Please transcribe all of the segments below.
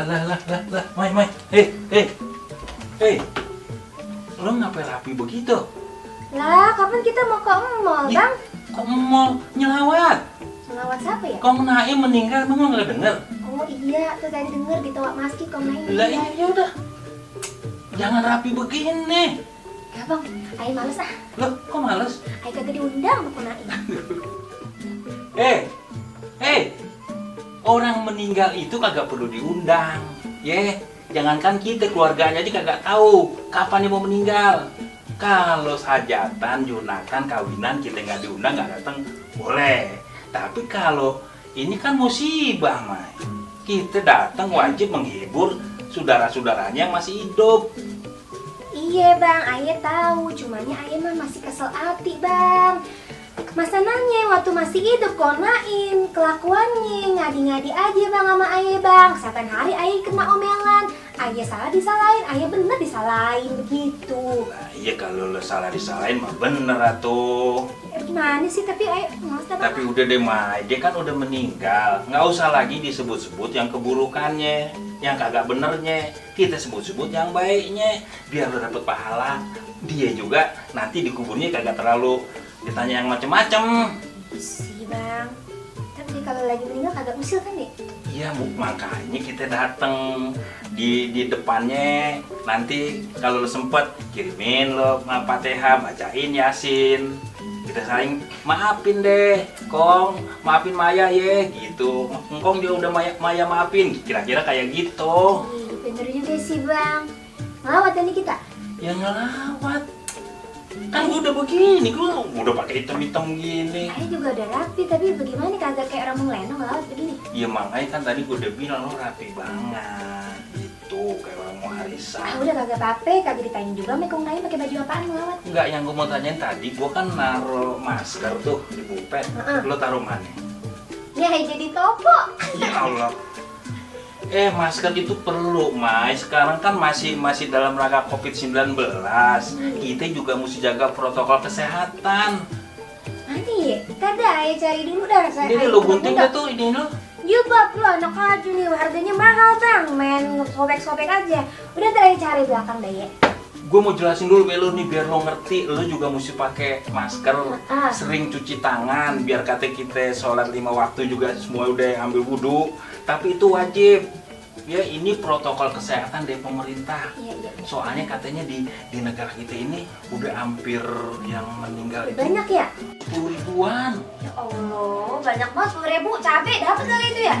Lah, Mai. Hei. Lo ngapain rapi begitu? Lah, kapan kita mau ke mall, Ya, Bang? kok mau nyelawat? Selawat siapa ya? Kong Naim meninggal, emang lo nggak denger? Oh iya, tuh tadi denger di Toa Masjid Kong Naim. Lah ya udah. Jangan rapi begini. Ya Bang, Ayo males ah. Loh, kok males? Ayo kagak diundang sama Kong Naim. Orang meninggal itu kagak perlu diundang. Jangankan kita, keluarganya aja kagak tahu kapan dia mau meninggal. Kalau hajatan, junatan, kawinan kita nggak diundang, nggak datang, boleh. Tapi kalau ini kan musibah, Mai. Kita datang wajib menghibur saudara-saudaranya yang masih hidup. Iya Bang, Aye tahu. Cumanya Aye mah masih kesel hati Bang. Masa nanya waktu masih hidup Kong Naim, kelakuannya ngadi-ngadi aja Bang sama Aye Bang. Saban hari Aye kena omelan, Aye salah disalahin, Aye bener disalahin begitu. Nah, iya kalau lo salah disalahin mah bener atuh. Gimana sih tapi Aye males dah, Bang. Tapi udah deh, Mai, dia kan udah meninggal. Nggak usah lagi disebut-sebut yang keburukannya, yang kagak benernya. Kita sebut-sebut yang baiknya, biar lo dapet pahala. Dia juga nanti dikuburnya kagak terlalu ditanya yang macem-macem. Sih Bang, tapi kalau lagi meninggal kagak usil kan deh? Iya, Bu, makanya kita dateng di depannya. Nanti kalau lo sempet kirimin lo Fatihah, bacain Yasin. Kita saling maafin deh, Kong, maafin Maya ya, gitu. Kong dia udah Maya maafin, kira-kira kayak gitu. Ih, bener juga sih Bang. Ngelawat ini kita? Ya ngelawat. Kan gue udah begini, gue udah pakai hitam-hitam gini. Aye juga udah rapi, tapi bagaimana kagak kayak orang mengelena ngelawat begini? Iya makanya kan tadi gue udah bilang lo rapi banget. Gitu, kayak orang mau harisan. Udah kagak apa-apa, kagak ditanya juga sama Kong Naim pakai baju apaan ngelawat. Enggak, yang gue mau tanyain tadi, gue kan naruh masker tuh di pulpen. Lo taruh mana? Ya jadi topo. Ya Allah. Masker itu perlu, Mai. Sekarang kan masih dalam rangka COVID-19. Kita juga mesti jaga protokol kesehatan. Nanti ya, tada Aye cari dulu dah. Ini lo gunting deh tuh, ini lo. Jilbab lu anak aja nih, harganya mahal Bang. Main sobek-sobek aja. Udah Aye cari belakang deh ya. Gue mau jelasin dulu ke lo nih biar lo ngerti. Lo juga mesti pakai masker, sering cuci tangan, biar kata kita sholat 5 waktu juga semua udah ambil wudhu. Tapi itu wajib. Ya ini protokol kesehatan dari pemerintah. Iya. Soalnya katanya di negara kita ini udah hampir yang meninggal itu Banyak ya? 10 ribuan. Ya Allah, banyak banget 10.000. Cabai dapat kali itu ya?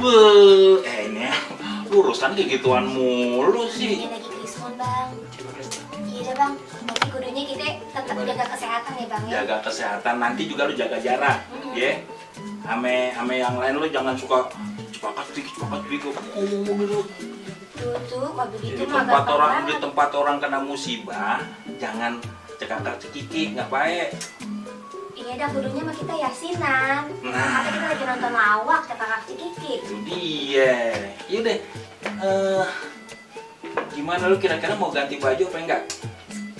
Ini urusan kayak gituan mulu sih. Ini lagi krismon Bang. Iya Bang, tapi kudunya kita tetap jaga kesehatan ya Bang ya. Jaga kesehatan, nanti juga lu jaga jarak, ya. Ame yang lain lu jangan suka cepakat dikit gitu. Tuh, kalau begitu Di tempat orang kena musibah, jangan cekakak cekikik, nggak baik. Iya dah, kudunya mah kita yasinan. Nah. Atau kita lagi nonton lawak, cekakak cikikik. Itu dia. Yaudah, gimana lu kira-kira mau ganti baju apa enggak?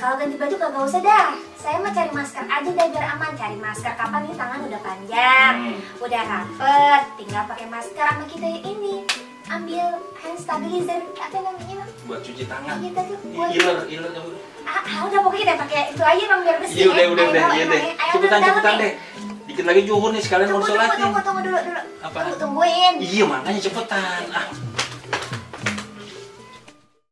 Kalau ganti baju kagak usah dah. Saya mah cari masker aja dah biar aman. Cari masker kapan nih tangan udah panjang, udah rapet, tinggal pakai masker sama kita ini. Ambil hand stabilizer, apa namanya Bang? Buat cuci tangan. Iya tadi buat. Iler. Udah pokoknya kita pakai itu aja Bang biar bersih. Iya udah deh. Cepetan deh. Dikit lagi zuhur nih sekalian mau sholatin. Tunggu dulu. Apa? Tungguin. Iya makanya cepetan.